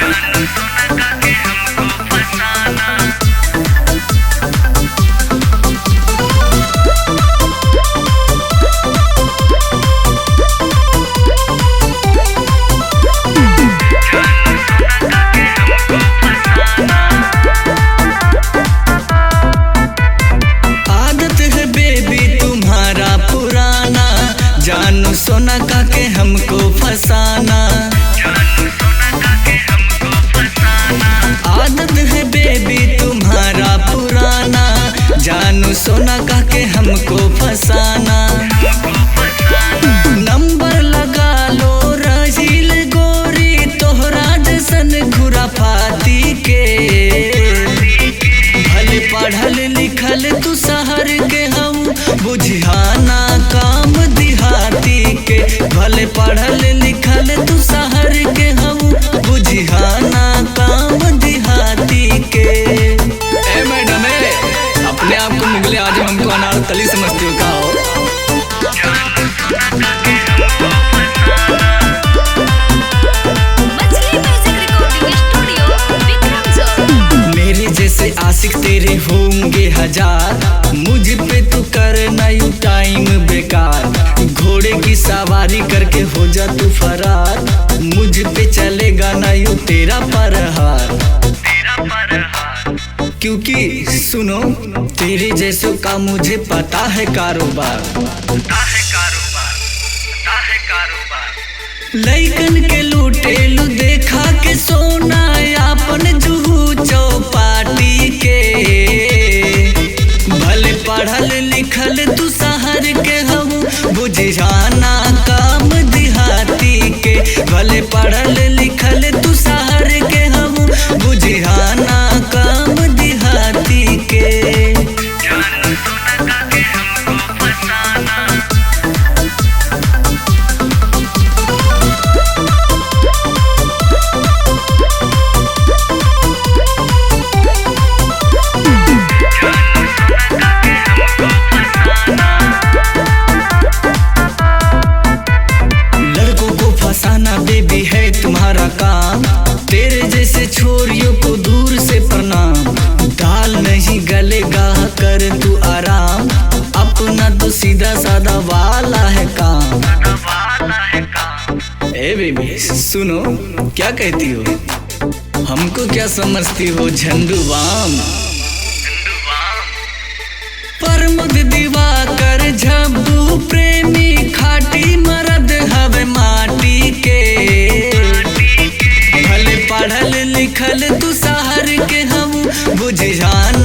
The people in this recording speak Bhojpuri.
आदत है बेबी तुम्हारा पुराना, जानू सोना का के हमको फसाना। आदत है बेबी तुम्हारा पुराना, जानू सोना का के हमको फसाना। नंबर लगा लो रजील गोरी, तोहरा जैसन खुराफाती के। भले पढ़ल लिखल तू शहर के हम, बुझाना काम दिहाती के। भले पढ़ल लिखल तू शहर के हम, बुझाना काम दिहाती के। ए मैडम ए, अपने आप को मुगले आजम हमको अनारकली समझती हो का हो? मछली म्यूजिक रिकॉर्डिंग स्टूडियो विक्रमगढ़। मेरे जैसे आशिक तेरे होंगे हजार, मुझ पे तू करना you time बेकार। घोड़े की सवारी करके हो जा तू फरार, मुझ पे चलेगा ना you तेरा परहार। क्योंकि सुनो, तेरे जैसों का मुझे पता है कारोबार। लैकन के लूटेलू देखा के सोना, अपन जुहू चौपाटी के। भले पढ़ल लिखल तू शहर के हम, बुझाना काम दिहाती के। भले पढ़ल लिखल तू शहर के हम, बुझाना काम दिहाती के। लड़कों को फंसाना बेबी है तुम्हारा काम, तेरे जैसे छोरियों को दूर से प्रणाम। दाल नहीं गलेगा कर तू आराम, अपना तो सीधा साधा वाला है काम। ए बेबी सुनो, क्या कहती हो? हमको क्या समझती हो झंडू बाम? परमुद दिवाकर झब्बू प्रेमी, खाटी मरद हवे माटी के। भले पढ़ल लिखल तू शहर के हम, बुझाना